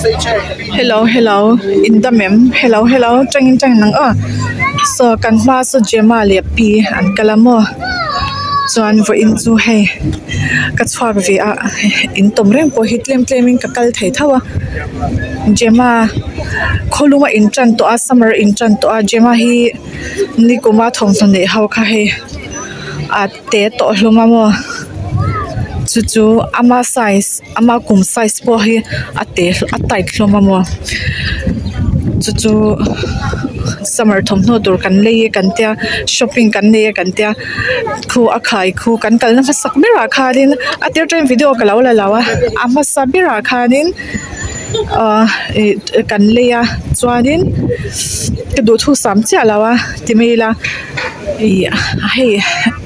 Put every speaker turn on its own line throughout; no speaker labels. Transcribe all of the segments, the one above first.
Hello hello in dam em hello hello tangin tangin ang aw saw kan hma saw Gemma leh pi an kal a maw chuan vawiin chu hei ka chhuak ve a in tawm reng pawh hi tlem tlem in ka kal thei tho a Gemma khawlum a in tan tawh a summer a in tan tawh a Gemma hi nikuma thawmhnaw neih ho kha hei a te tawh hlawm a maw chu chu ama size ama kum size pawh hi a te a tight hlawm a maw chu chu summer thawmhnaw tur kan lei e kan tia shopping kan nei e kan tia khu a khai khu kan kalna hmasak berah khanin a tir atangin video ka lo la lo a a hmasa berah khanin. Ahh ih kan lei a chuanin ka duhthusam chiah lo a ti mai ila ih hei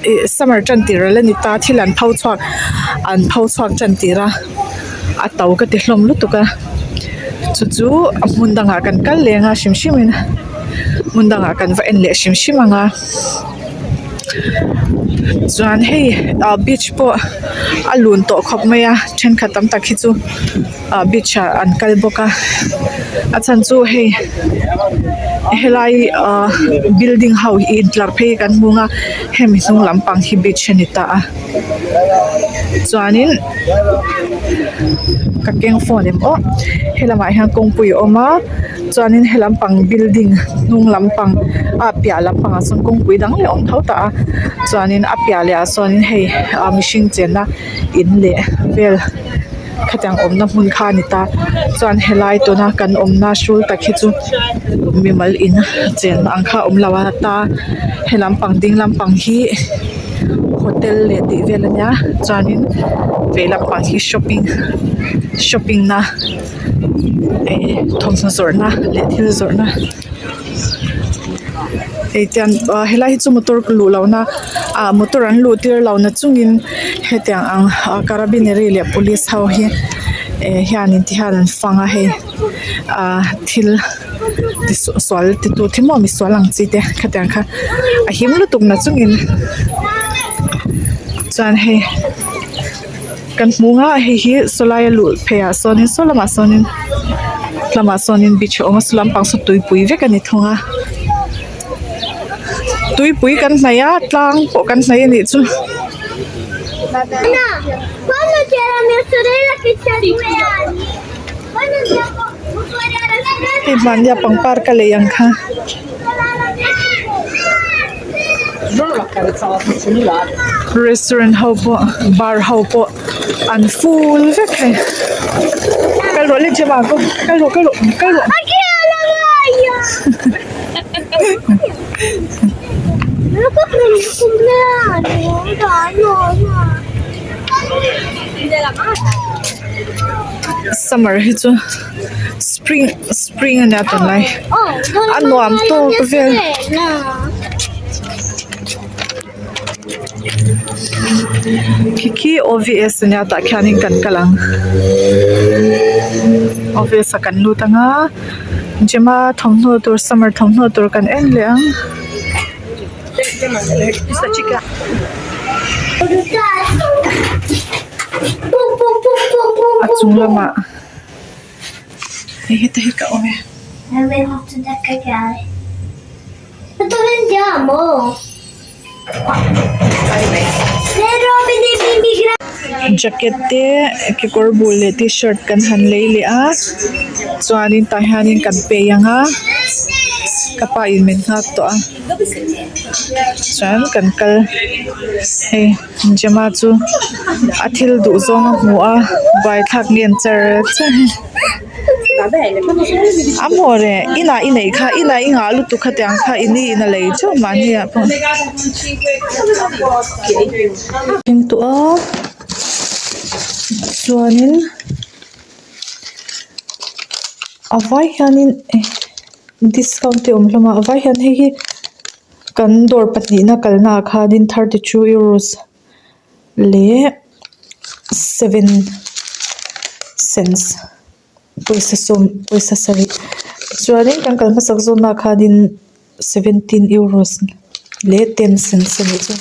ih summer tan tir a la ni ta thil an pho chhuak an pho chhuak tan tir a a to ka ti hlawm lutuk a chu chu a hmun dangah kan kal leng a hrim hrim in hmun dangah kan va en leh hrim hrim ang a chuan hei ah beach pawh a lun tawh khawp mai a thenkhat tam tak hi chu. ah beach ah an kal bawk a a chhan chu hei helai ah building ho hi intlar phei kan hmu ang a hemi hnung lampang hi beach a ni ta a chuanin ka keng phone em aw helamah hian kawngpui a awm a chuanin he lampang building hnung lampang ah piah lampangah sawn kawngpui dang leh a awm tho ta a chuanin a piah leh ah sawnin hei ah mihring chenna in leh vel. Khatiang awmna hmun kha a ni ta chuan helai tuna kan awmna hrul tak hi chu mimal in chenna ang kha a awm lo a ta he lampang ding lampang hi hotel leh tih vel a nia chuanin vei lampang hi shopping shopping na eh thawmhnaw zawrhna leh thil zawrhna. Hei tiang ah helai hi chu motor ka luh lohna ah motor an luh tir lo na chungin hetiang ang ah carabinary leh police ho hi eh hianin ti hian an fang a hei ah thil ti sual ti tu te maw misual ang chi te khatiang kha a him lutuk na chungin chuan hei. Kan hmu nga hei hi sawlai a luh phei ah sawnin saw lamah sawnin lamah sawnin beach a awm a saw lampang saw tuipui vek a ni thung a tuipui kan hnaih a tlang pawh kan hnaih a nih chu. Hei hmania pangpar ka lei ang kha. Restaurant ho pawh bar ho pawh an full vek hei kal rawh le Gemma go kal rawh kal rawh kal rawh. Summer hi chu spring spring a nia tunlai a nuam tawk vel. Khi khi O_V_S a nia tah khianin kan kal ang O_V_S ah kan lut ang a Gemma thawmhnaw tur summer thawmhnaw tur kan en leh ang. A chung lamah hei heta hi ka awm e. Jacket te kekawr bul leh tshirt kan han lei leh a chuanin tah hianin kan pay ang a ka pa in min nghak tawh a chuan kan kal hei Gemma chu a thil duh zawng a hmu a buaithlak ngen char char. A maw re inah i neih kha inah i ngah lutuk kha tiang kha i ni in a lei teuh mahni ah pawh thleng tawh a chuanin a vai hianin discount te a awm hlawm a a vai hian hei hi kan dawr pahnihna kalna ah khanin 32 euros. Leh seven cents pawisa sawm pawisa sarih chuanin kan kal hmasak zawnah khanin seventeen euros leh ten cents a nih chu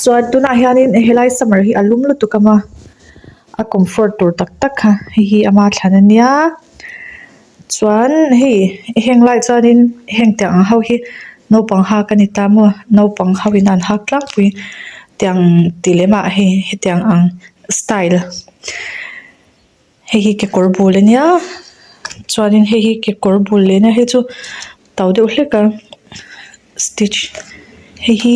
chuan tunah hianin helai summer hi a lum lutuk ang a. A comfort tur tak tak kha hei hi ama thlan ania chuan hei heng lai chuanin heng tiang ang ho hi naupang hak a ni ta maw naupang ho in an hak tlangpui tiang ti lem ah hei hetiang ang style hei hi kekawr bul ania chuanin hei hi kekawr bul leh nia hei chu to deuh hlek a stitch hei hi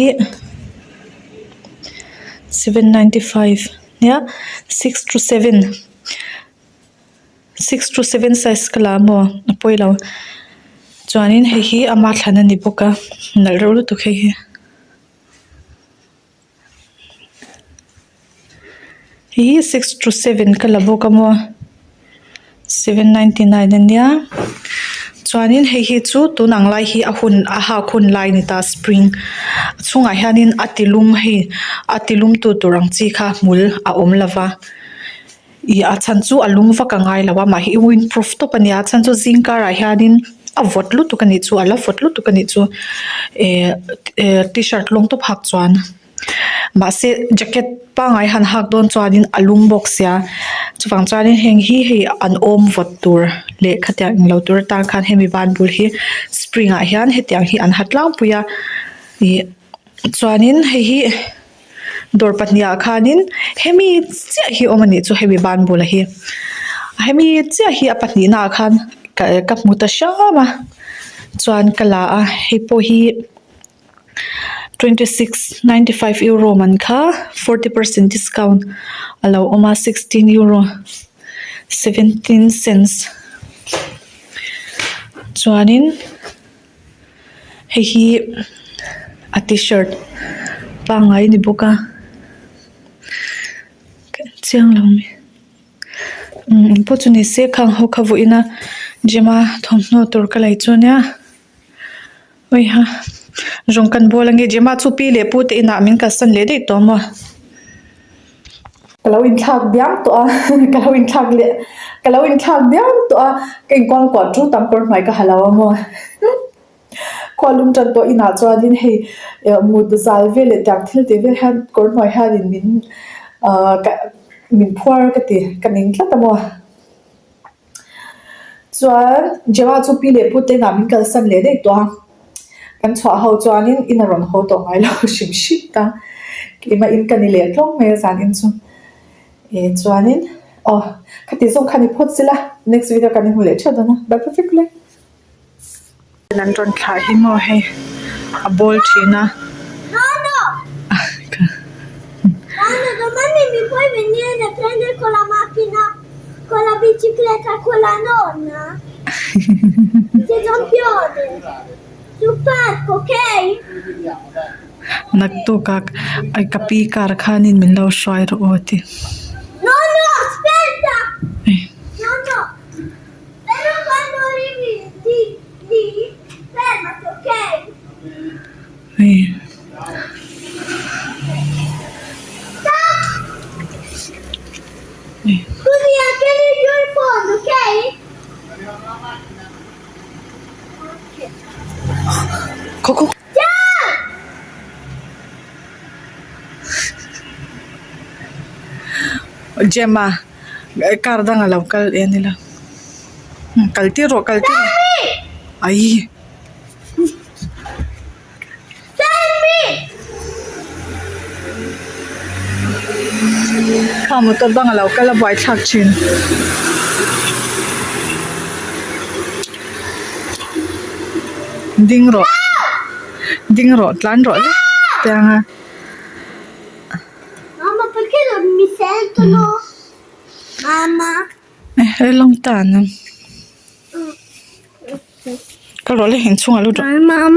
795 nia 6 to 7 6 to 7 size ka la maw a pawi lo chuanin hei hi ama thlan a ni bawk a nalh reuh lutuk hei hi. Hei hi 6 to 7 ka la bawk a maw 799 ania chuanin hei hi chu tun ang lai hi a hun a hak hun lai a ni ta spring a chhungah hianin a ti lum hei a ti lum tu tur ang chi kha hmul a awm lo va ih a chhan chu a lum vak a ngai lo a mahni windproof tawp a nia a chhan chu zing karah hianin a vawt lutuk a nih chu a la vawt lutuk a nih chu eh eh tshirt lawng tawp hak chuan. Mahse jacket pangngai han hak dawn chuanin a lum bawk sia chuvang chuanin heng hi hei an awm vawt tur leh khatiang englo tur atan khan hemi ban bul hi spring ah hian hetiang hi an ha tlangpui a ih chuanin hei hi dawr pahnih ah khanin hemi chiah hi awm a nih chu hemi ban bula hi hemi chiah hi a pahnih naah khan ka hmu ta hram a chuan ka la a hei pawh hi. 26 95 euro man kha 40 percent discount a lo awm a 16 euro 17 cents chuanin hei hi a tshirt pangngai a ni bawk a ka en chiang lo mai umm engpawh chu ni se khang ho kha vawiin a gym a thawmhnaw tur ka lei chu ania. Awiha zawng kan bawl ange Gemma chu pi leh pu te inah min kalsan leh daih tawh maw? Ka lo inthlak diam tawh a ka lo inthlak leh ka lo inthlak diam tawh a ka inkuangkuah chu tam kawr hnuai ka ha lo a maw khua lum tan tawh inah chuanin hei mut zal vel leh tiang thil tih vel hian kawr hnuai hianin min ah min phuar ka ti ka ning tlat a maw. Chuan Gemma chu pi leh pu te inah min kalsan leh daih tawh a, kan chhuah ho chuanin in a rawn haw tawh ngai lo hrim hrim ta, keimah in ka ni leh tlawng mai a zan in chu eh chuanin aw khati zawng kha ni phawt sila next video kan inhmu leh theuh dawn a bye bye vek le. An rawn thlah hi maw hei a bawl thin a. Naktuk a ka pi car khanin min lo hruai rawh aw ti. Gemma. Car dang a lo kal e ni lo kal tir rawh kal tir rawh aii kha motor dang a lo kal a buaithlak thin ding rawh ding rawh tlan rawh le tiang a.
Mamma, perché non mi sentono? Mamma.
È lontano. Ka rawh le inchhungah lut rawh.
Mamma.